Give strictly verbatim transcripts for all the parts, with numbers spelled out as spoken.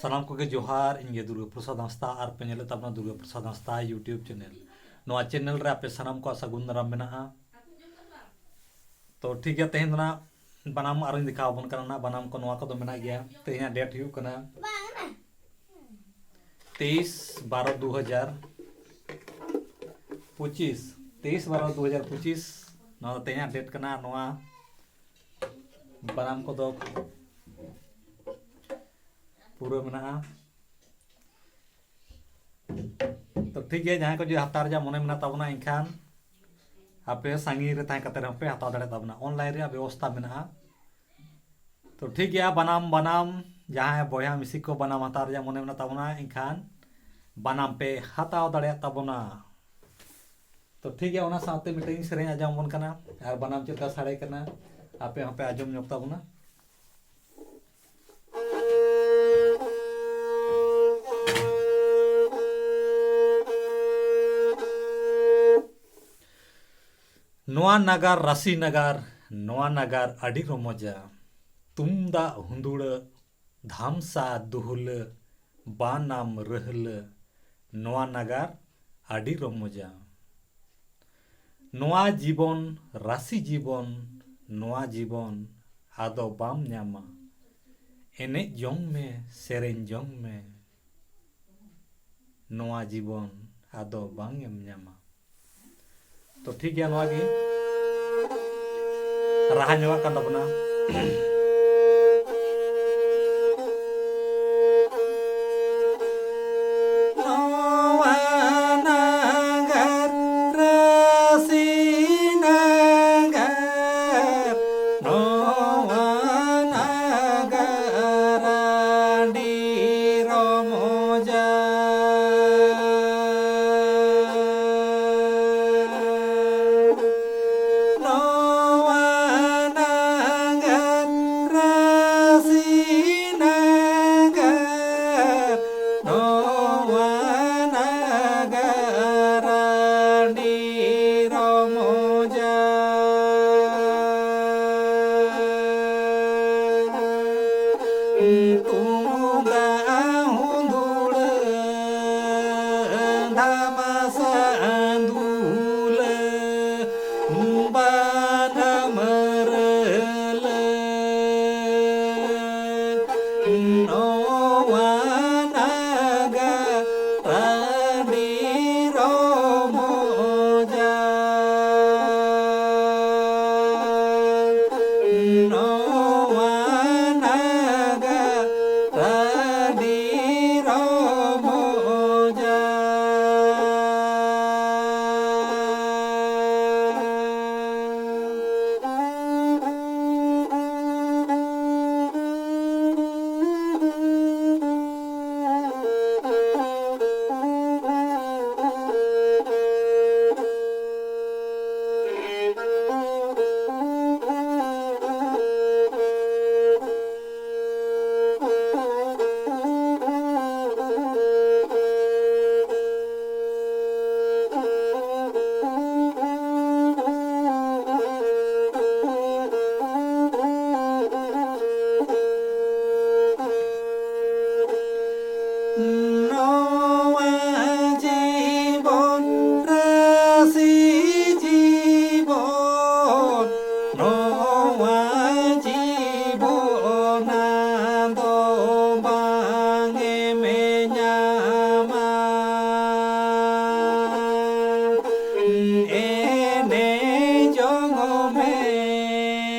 ᱥᱟᱱᱟᱢ ᱠᱚᱜᱮ ᱡᱚᱦᱟᱨ, ᱤᱧ ᱜᱮ ᱫᱩᱨᱜᱟᱹ ᱯᱨᱚᱥᱟᱫᱽ ᱦᱟᱸᱥᱫᱟ ᱟᱨ ᱯᱮ ᱧᱮᱞᱮᱫ ᱛᱟᱵᱚᱱᱟ ᱫᱩᱨᱜᱟᱹ ᱯᱨᱚᱥᱟᱫᱽ ᱦᱟᱸᱥᱫᱟ YouTube ᱪᱮᱱᱮᱞ᱾ ᱱᱚᱣᱟ ᱪᱮᱱᱮᱞ ᱨᱮ ᱟᱯᱮ ᱥᱟᱱᱟᱢ ᱠᱚᱣᱟᱜ ᱥᱟᱹᱜᱩᱱ ᱫᱟᱨᱟᱢ ᱢᱮᱱᱟᱜᱼᱟ᱾ ᱛᱚ ᱴᱷᱤᱠ ᱜᱮᱭᱟ, ᱛᱮᱦᱮᱧ ᱫᱚ ᱱᱟᱜ ᱵᱟᱱᱟᱢ ᱟᱨᱚᱧ ᱫᱮᱠᱷᱟᱣ ᱟᱵᱚᱱ ᱠᱟᱱᱟ ᱱᱟᱜ᱾ ᱵᱟᱱᱟᱢ ᱠᱚ ᱱᱚᱣᱟ ᱠᱚᱫᱚ ᱢᱮᱱᱟᱜ ᱜᱮᱭᱟ᱾ ᱛᱮᱦᱮᱧᱟᱜ ᱰᱮᱴ ᱦᱩᱭᱩᱜ ᱠᱟᱱᱟ ᱛᱮᱭᱤᱥ ᱵᱟᱨᱚ ᱫᱩ ᱦᱟᱡᱟᱨ ᱯᱚᱸᱪᱤᱥ, ᱛᱮᱭᱤᱥ ᱵᱟᱨᱚ ᱫᱩ ᱦᱟᱡᱟᱨ ᱯᱚᱸᱪᱤᱥ᱾ ᱱᱚᱣᱟ ᱫᱚ ᱛᱮᱦᱮᱧᱟᱜ ᱰᱮᱴ ᱠᱟᱱᱟ᱾ ᱱᱚᱣᱟ ᱵᱟᱱᱟᱢ ᱠᱚᱫᱚ ᱯᱩᱨᱟᱹ ᱢᱮᱱᱟᱜᱼᱟ᱾ ᱛᱚ ᱴᱷᱤᱠ ᱜᱮᱭᱟ, ᱡᱟᱦᱟᱸᱭ ᱠᱚ ᱡᱩᱫᱤ ᱦᱟᱛᱟᱣ ᱨᱮᱭᱟᱜ ᱢᱚᱱᱮ ᱢᱮᱱᱟᱜ ᱛᱟᱵᱚᱱᱟ, ᱮᱱᱠᱷᱟᱱ ᱟᱯᱮ ᱥᱟᱺᱜᱤᱧ ᱨᱮ ᱛᱟᱦᱮᱸ ᱠᱟᱛᱮ ᱨᱮᱦᱚᱸ ᱯᱮ ᱦᱟᱛᱟᱣ ᱫᱟᱲᱮᱭᱟᱜ ᱛᱟᱵᱚᱱᱟ, ᱚᱱᱞᱟᱭᱤᱱ ᱨᱮᱭᱟᱜ ᱵᱮᱵᱚᱥᱛᱷᱟ ᱢᱮᱱᱟᱜᱼᱟ᱾ ᱛᱚ ᱴᱷᱤᱠ ᱜᱮᱭᱟ, ᱵᱟᱱᱟᱢ ᱵᱟᱱᱟᱢ ᱡᱟᱦᱟᱸᱭ ᱵᱚᱭᱦᱟ ᱢᱤᱥᱤ ᱠᱚ ᱵᱟᱱᱟᱢ ᱦᱟᱛᱟᱣ ᱨᱮᱭᱟᱜ ᱢᱚᱱᱮ ᱢᱮᱱᱟᱜ ᱛᱟᱵᱚᱱᱟ, ᱮᱱᱠᱷᱟᱱ ᱵᱟᱱᱟᱢ ᱯᱮ ᱦᱟᱛᱟᱣ ᱫᱟᱲᱮᱭᱟᱜ ᱛᱟᱵᱚᱱᱟ᱾ ᱛᱚ ᱴᱷᱤᱠ ᱜᱮᱭᱟ, ᱚᱱᱟ ᱥᱟᱶᱛᱮ ᱢᱤᱫᱴᱟᱝ ᱥᱮᱨᱮᱧ ᱟᱸᱡᱚᱢ ᱟᱵᱚᱱ ᱠᱟᱱᱟ, ᱟᱨ ᱵᱟᱱᱟᱢ ᱪᱮᱫ ᱞᱮᱠᱟ ᱥᱟᱰᱮ ᱠᱟᱱᱟ ᱟᱯᱮ ᱦᱚᱸᱯᱮ ᱟᱸᱡᱚᱢ ᱧᱚᱜ ᱛᱟᱵᱚᱱᱟ᱾ ᱱᱚᱣᱟ ᱱᱟᱜᱟᱨ ᱨᱟᱥᱤ ᱱᱟᱜᱟᱨ, ᱱᱚᱣᱟ ᱱᱟᱜᱟᱨ ᱟᱹᱰᱤ ᱨᱚᱢᱚᱡᱟ᱾ ᱛᱩᱢᱫᱟᱜ ᱦᱩᱸᱫᱩᱲᱟᱹ, ᱫᱷᱟᱢᱥᱟ ᱫᱩᱦᱩᱞᱟᱹ, ᱵᱟᱱᱟᱢ ᱨᱟᱹᱦᱞᱟᱹ, ᱱᱚᱣᱟ ᱱᱟᱜᱟᱨ ᱟᱹᱰᱤ ᱨᱚᱢᱚᱡᱟ᱾ ᱱᱚᱣᱟ ᱡᱤᱵᱚᱱ ᱨᱟᱥᱤ ᱡᱤᱵᱚᱱ, ᱱᱚᱣᱟ ᱡᱤᱵᱚᱱ ᱟᱫᱚ ᱵᱟᱢ ᱧᱟᱢᱟ᱾ ᱮᱱᱮᱡ ᱡᱚᱝ ᱢᱮ, ᱥᱮᱨᱮᱧ ᱡᱚᱝ ᱢᱮ, ᱱᱚᱣᱟ ᱡᱤᱵᱚᱱ ᱟᱫᱚ ᱵᱟᱝ ᱮᱢ ᱧᱟᱢᱟ᱾ ᱛᱚ ᱴᱷᱤᱠ ᱜᱮᱭᱟ, ᱱᱚᱣᱟ ᱜᱮ ᱨᱟᱦᱟ ᱧᱚᱜᱟᱜ ᱠᱟᱱ ᱛᱟᱵᱚᱱᱟ᱾ ᱱᱚᱣᱟ ᱱᱟᱜᱟᱨ ᱨᱟᱹᱥᱤ ᱱᱟᱜᱟᱨ, ᱱᱚᱣᱟ ᱱᱟᱜᱟᱨ ᱟᱹᱰᱤ ᱨᱚᱢᱚᱡᱟ᱾ ᱱᱚᱣᱟ ᱱᱟᱜᱟᱨ ᱛᱩᱢᱫᱟᱜ ᱦᱩᱸᱫᱩᱲᱟᱹ ᱫᱷᱟᱢᱟᱥᱟ ᱫᱩᱞᱟᱹ ᱵᱟᱱᱟᱢ ᱨᱟᱹᱞᱟᱹ ᱱᱚᱣᱟ ᱱᱟᱜᱟ ᱨᱟᱹᱰᱤ ᱨᱚᱢᱚᱡᱟ᱾ ᱱᱚᱣᱟ ᱱᱟᱜᱟ ᱨᱟᱹᱰᱤ ᱨᱚᱢᱚᱡᱟ᱾ ᱱᱚᱣᱟ ᱡᱤᱵᱚᱱ ᱨᱟᱹᱥᱤ ᱡᱤᱵᱚᱱ, ᱱᱚᱣᱟ ᱡᱤᱵᱚᱱ ᱟᱫᱚ ᱵᱟᱝ ᱮᱢ ᱧᱟᱢᱟ᱾ ᱮᱱᱮᱡ ᱡᱚᱝ ᱢᱮ,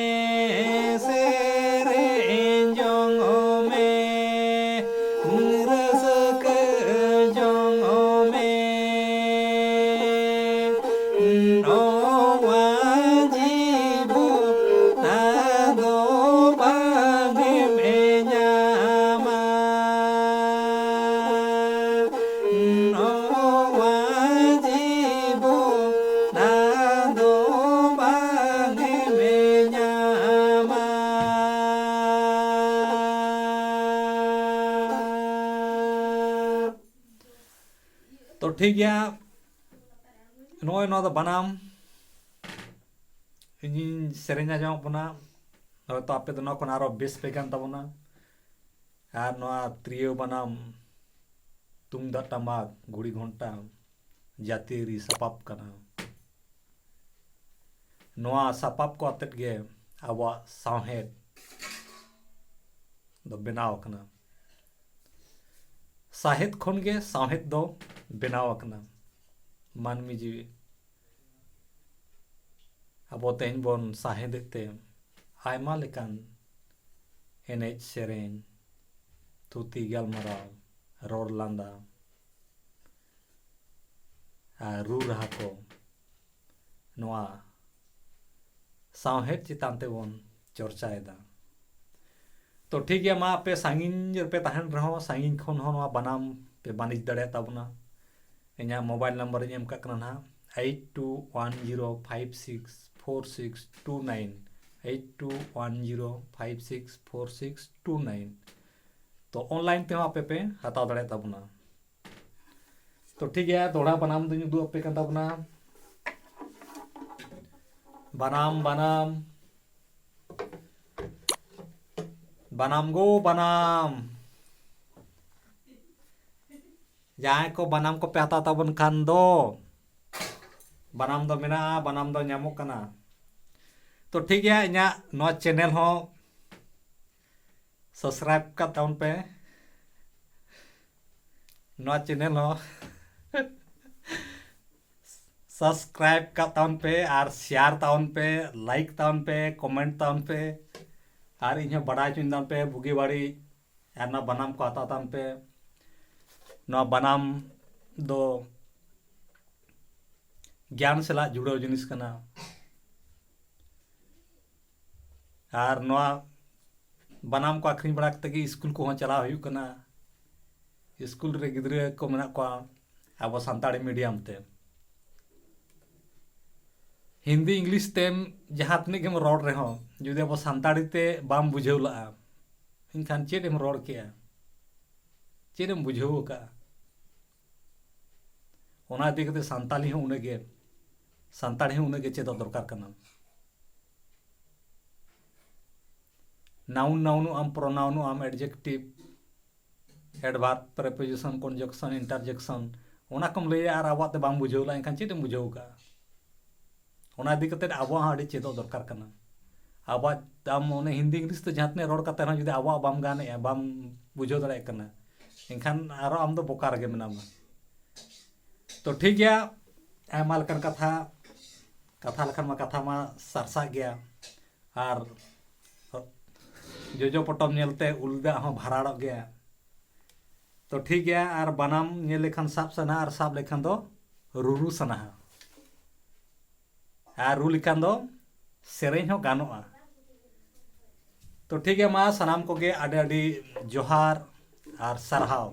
ᱥᱮᱨᱮᱧ ᱡᱚᱝ ᱢᱮ, ᱨᱟᱹᱥᱠᱟᱹ ᱡᱚᱝ ᱢᱮ᱾ ᱱᱚᱣᱟ ᱡᱤᱵᱚᱱ ᱟᱫᱚ ᱵᱟᱝ ᱮᱢ ᱧᱟᱢᱟ᱾ ᱱᱚᱣᱟ ᱡᱤᱵᱚᱱ ᱟᱫᱚ ᱵᱟᱝ ᱮᱢ ᱧᱟᱢᱟ᱾ ᱛᱚ ᱴᱷᱤᱠ ᱜᱮᱭᱟ, ᱱᱚᱜᱼᱚᱭ ᱱᱚᱣᱟ ᱫᱚ ᱵᱟᱱᱟᱢ ᱤᱧᱤᱧ ᱥᱮᱨᱮᱧ ᱟᱸᱡᱚᱢᱟᱜ ᱵᱚᱱᱟ᱾ ᱦᱚᱭᱛᱳ ᱟᱯᱮ ᱫᱚ ᱱᱚᱣᱟ ᱠᱷᱚᱱ ᱟᱨᱚ ᱵᱮᱥ ᱯᱮ ᱜᱟᱱ ᱛᱟᱵᱚᱱᱟ᱾ ᱟᱨ ᱱᱚᱣᱟ ᱛᱤᱨᱭᱳ ᱵᱟᱱᱟᱢ, ᱛᱩᱢᱫᱟᱜ ᱴᱟᱢᱟᱠ, ᱜᱷᱩᱲᱤ ᱜᱷᱚᱱᱴᱟ ᱡᱟᱹᱛᱤᱭᱟᱹᱨᱤ ᱥᱟᱯᱟᱵ ᱠᱟᱱᱟ᱾ ᱱᱚᱣᱟ ᱥᱟᱯᱟᱵ ᱠᱚ ᱟᱛᱮᱫ ᱜᱮ ᱟᱵᱚᱣᱟᱜ ᱥᱟᱶᱦᱮᱫ ᱫᱚ ᱵᱮᱱᱟᱣ ᱟᱠᱟᱱᱟ᱾ ᱥᱟᱦᱮᱫ ᱠᱷᱚᱱ ᱜᱮ ᱥᱟᱶᱦᱮᱫ ᱫᱚ ᱵᱮᱱᱟᱣ ᱟᱠᱟᱱᱟ᱾ ᱢᱟᱹᱱᱢᱤ ᱡᱤᱣᱤ ᱟᱵᱚ ᱛᱮᱦᱮᱧ ᱵᱚᱱ ᱥᱟᱦᱮᱫᱮᱫ ᱛᱮ ᱟᱭᱢᱟ ᱞᱮᱠᱟᱱ ᱮᱱᱮᱡ ᱥᱮᱨᱮᱧ, ᱛᱷᱩᱛᱤ ᱜᱟᱞᱢᱟᱨᱟᱣ, ᱨᱚᱲ ᱞᱟᱸᱫᱟ ᱟᱨ ᱨᱩ ᱨᱟᱦᱟ ᱠᱚ ᱱᱚᱣᱟ ᱥᱟᱶᱦᱮᱫ ᱪᱮᱛᱟᱱ ᱛᱮᱵᱚᱱ ᱪᱚᱨᱪᱟᱭᱮᱫᱟ᱾ ᱛᱚ ᱴᱷᱤᱠ ᱜᱮᱭᱟ, ᱢᱟ ᱟᱯᱮ ᱥᱟᱺᱜᱤᱧ ᱨᱮᱯᱮ ᱛᱟᱦᱮᱱ ᱨᱮᱦᱚᱸ ᱥᱟᱺᱜᱤᱧ ᱠᱷᱚᱱ ᱦᱚᱸ ᱱᱚᱣᱟ ᱵᱟᱱᱟᱢ ᱯᱮ ᱵᱟᱹᱱᱤᱡ ᱫᱟᱲᱮᱭᱟᱜ ᱛᱟᱵᱚᱱᱟ᱾ ᱤᱧᱟᱹᱜ ᱢᱳᱵᱟᱭᱤᱞ ᱱᱟᱢᱵᱟᱨ ᱤᱧ ᱮᱢ ᱠᱟᱜ ᱠᱟᱱᱟ ᱱᱟᱦᱟᱜ, eight two one zero five six four six two nine, eight two one zero five six four six two nine᱾ ᱛᱚ ᱚᱱᱞᱟᱭᱤᱱ ᱛᱮᱦᱚᱸ ᱟᱯᱮ ᱯᱮ ᱦᱟᱛᱟᱣ ᱫᱟᱲᱮᱭᱟᱜ ᱛᱟᱵᱚᱱᱟ᱾ ᱛᱚ ᱴᱷᱤᱠ ᱜᱮᱭᱟ, ᱫᱚᱦᱲᱟ ᱵᱟᱱᱟᱢ ᱫᱚᱧ ᱩᱫᱩᱜ ᱟᱯᱮ ᱠᱟᱱ ᱛᱟᱵᱚᱱᱟ᱾ ᱵᱟᱱᱟᱢ, ᱵᱟᱱᱟᱢ, ᱵᱟᱱᱟᱢ ᱜᱳ ᱵᱟᱱᱟᱢ᱾ ᱡᱟᱦᱟᱸᱭ ᱠᱚ ᱵᱟᱱᱟᱢ ᱠᱚᱯᱮ ᱦᱟᱛᱟᱣ ᱛᱟᱵᱚᱱ ᱠᱷᱟᱱ ᱫᱚ, ᱵᱟᱱᱟᱢ ᱫᱚ ᱢᱮᱱᱟᱜᱼᱟ, ᱵᱟᱱᱟᱢ ᱫᱚ ᱧᱟᱢᱚᱜ ᱠᱟᱱᱟ᱾ ᱛᱚ ᱴᱷᱤᱠ ᱜᱮᱭᱟ, ᱤᱧᱟᱹᱜ ᱱᱚᱣᱟ ᱪᱮᱱᱮᱞ ᱦᱚᱸ ᱥᱟᱵᱥᱠᱨᱟᱭᱤᱵ ᱠᱟᱜ ᱛᱟᱵᱚᱱ ᱯᱮ, ᱱᱚᱣᱟ ᱪᱮᱱᱮᱞ ᱦᱚᱸ ᱥᱟᱵᱥᱠᱨᱟᱭᱤᱵ ᱠᱟᱜ ᱛᱟᱵᱚᱱ ᱯᱮ ᱟᱨ ᱥᱮᱭᱟᱨ ᱛᱟᱵᱚᱱ ᱯᱮ, ᱞᱟᱭᱤᱠ ᱛᱟᱵᱚᱱ ᱯᱮ, ᱠᱚᱢᱮᱱᱴ ᱛᱟᱵᱚᱱ ᱯᱮ ᱟᱨ ᱤᱧ ᱦᱚᱸ ᱵᱟᱰᱟᱭ ᱦᱚᱪᱚᱧ ᱛᱟᱵᱚᱱ ᱯᱮ ᱵᱩᱜᱤ ᱵᱟᱹᱲᱤᱡ᱾ ᱟᱨ ᱱᱚᱣᱟ ᱵᱟᱱᱟᱢ ᱠᱚ ᱦᱟᱛᱟᱣ ᱛᱟᱵᱚᱱ ᱯᱮ᱾ ᱱᱚᱣᱟ ᱵᱟᱱᱟᱢ ᱫᱚ ᱜᱮᱭᱟᱱ ᱥᱟᱞᱟᱜ ᱡᱩᱲᱟᱹᱣ ᱡᱤᱱᱤᱥ ᱠᱟᱱᱟ᱾ ᱟᱨ ᱱᱚᱣᱟ ᱵᱟᱱᱟᱢ ᱠᱚ ᱟᱹᱠᱷᱨᱤᱧ ᱵᱟᱲᱟ ᱠᱟᱛᱮ ᱜᱮ ᱥᱠᱩᱞ ᱠᱚᱦᱚᱸ ᱪᱟᱞᱟᱣ ᱦᱩᱭᱩᱜ ᱠᱟᱱᱟ᱾ ᱥᱠᱩᱞ ᱨᱮ ᱜᱤᱫᱽᱨᱟᱹ ᱠᱚ ᱢᱮᱱᱟᱜ ᱠᱚᱣᱟ ᱟᱵᱚ ᱥᱟᱱᱛᱟᱲᱤ ᱢᱤᱰᱤᱭᱟᱢ ᱛᱮ᱾ ᱦᱤᱱᱫᱤ ᱤᱝᱞᱤᱥ ᱛᱮᱢ ᱡᱟᱦᱟᱸ ᱛᱤᱱᱟᱹᱜ ᱜᱮᱢ ᱨᱚᱲ ᱨᱮᱦᱚᱸ, ᱡᱩᱫᱤ ᱟᱵᱚ ᱥᱟᱱᱛᱟᱲᱤ ᱛᱮ ᱵᱟᱢ ᱵᱩᱡᱷᱟᱹᱣ ᱞᱟᱜᱼᱟ, ᱮᱱᱠᱷᱟᱱ ᱪᱮᱫ ᱮᱢ ᱨᱚᱲ ᱠᱮᱜᱼᱟ? ᱪᱮᱫ ᱮᱢ ᱵᱩᱡᱷᱟᱹᱣ ᱟᱠᱟᱫᱼᱟ? ᱚᱱᱟ ᱤᱫᱤ ᱠᱟᱛᱮ ᱥᱟᱱᱛᱟᱲᱤ ᱦᱚᱸ ᱩᱱᱟᱹᱜ ᱜᱮ, ᱥᱟᱱᱛᱟᱲᱤ ᱦᱚᱸ ᱩᱱᱟᱹᱜ ᱜᱮ ᱪᱮᱫᱚᱜ ᱫᱚᱨᱠᱟᱨ ᱠᱟᱱᱟ᱾ noun, nounᱚᱜ ᱟᱢ, pronounᱚᱜ ᱟᱢ, adjective, adverb, preposition, conjunction, interjection, ᱚᱱᱟ ᱠᱚᱢ ᱞᱟᱹᱭᱟ ᱟᱨ ᱟᱵᱚᱣᱟᱜ ᱛᱮ ᱵᱟᱢ ᱵᱩᱡᱷᱟᱹᱣ ᱞᱟ, ᱮᱱᱠᱷᱟᱱ ᱪᱮᱫ ᱮᱢ ᱵᱩᱡᱷᱟᱹᱣ ᱠᱟᱜᱼᱟ? ᱚᱱᱟ ᱤᱫᱤ ᱠᱟᱛᱮ ᱟᱵᱚᱣᱟᱜ ᱦᱚᱸ ᱟᱹᱰᱤ ᱪᱮᱫᱚᱜ ᱫᱚᱨᱠᱟᱨ ᱠᱟᱱᱟ᱾ ᱟᱵᱚᱣᱟᱜ, ᱟᱢ ᱚᱱᱮ ᱦᱤᱱᱫᱤ ᱤᱝᱞᱤᱥ ᱛᱮ ᱡᱟᱦᱟᱸ ᱛᱤᱱᱟᱹᱜ ᱨᱚᱲ ᱠᱟᱛᱮ ᱨᱮᱦᱚᱸ ᱡᱩᱫᱤ ᱟᱵᱚᱣᱟᱜ ᱵᱟᱢ ᱜᱟᱱᱮᱜᱼᱟ, ᱵᱟᱢ ᱵᱩᱡᱷᱟᱹᱣ ᱫᱟᱲᱮᱭᱟᱜ ᱠᱟᱱᱟ, ᱮᱱᱠᱷᱟᱱ ᱟᱨᱚ ᱟᱢ ᱫᱚ ᱵᱚᱠᱟ ᱨᱮᱜᱮ ᱢᱮᱱᱟᱢᱟ᱾ ᱛᱚ ᱴᱷᱤᱠ ᱜᱮᱭᱟ, ᱟᱭᱢᱟ ᱞᱮᱠᱟᱱ ᱠᱟᱛᱷᱟ, ᱠᱟᱛᱷᱟ ᱞᱮᱠᱷᱟᱱ ᱢᱟ ᱠᱟᱛᱷᱟ ᱢᱟ ᱥᱟᱨᱥᱟᱜ ᱜᱮᱭᱟ, ᱟᱨ ᱡᱚᱡᱚ ᱯᱚᱴᱚᱢ ᱧᱮᱞᱛᱮ ᱩᱞ ᱫᱟᱜ ᱦᱚᱸ ᱵᱷᱟᱨᱟᱲᱚᱜ ᱜᱮᱭᱟ᱾ ᱛᱚ ᱴᱷᱤᱠ ᱜᱮᱭᱟ, ᱟᱨ ᱵᱟᱱᱟᱢ ᱧᱮᱞ ᱞᱮᱠᱷᱟᱱ ᱥᱟᱵ ᱥᱟᱱᱟ, ᱟᱨ ᱥᱟᱵ ᱞᱮᱠᱷᱟᱱ ᱫᱚ ᱨᱩᱨᱩ ᱥᱟᱱᱟᱣᱟ, ᱟᱨ ᱨᱩ ᱞᱮᱠᱷᱟᱱ ᱫᱚ ᱥᱮᱨᱮᱧ ᱦᱚᱸ ᱜᱟᱱᱚᱜᱼᱟ᱾ ᱛᱚ ᱴᱷᱤᱠ ᱜᱮᱭᱟ, ᱢᱟ ᱥᱟᱱᱟᱢ ᱠᱚᱜᱮ ᱟᱹᱰᱤ ᱟᱹᱰᱤ ᱡᱚᱦᱟᱨ ᱟᱨ ᱥᱟᱨᱦᱟᱣ᱾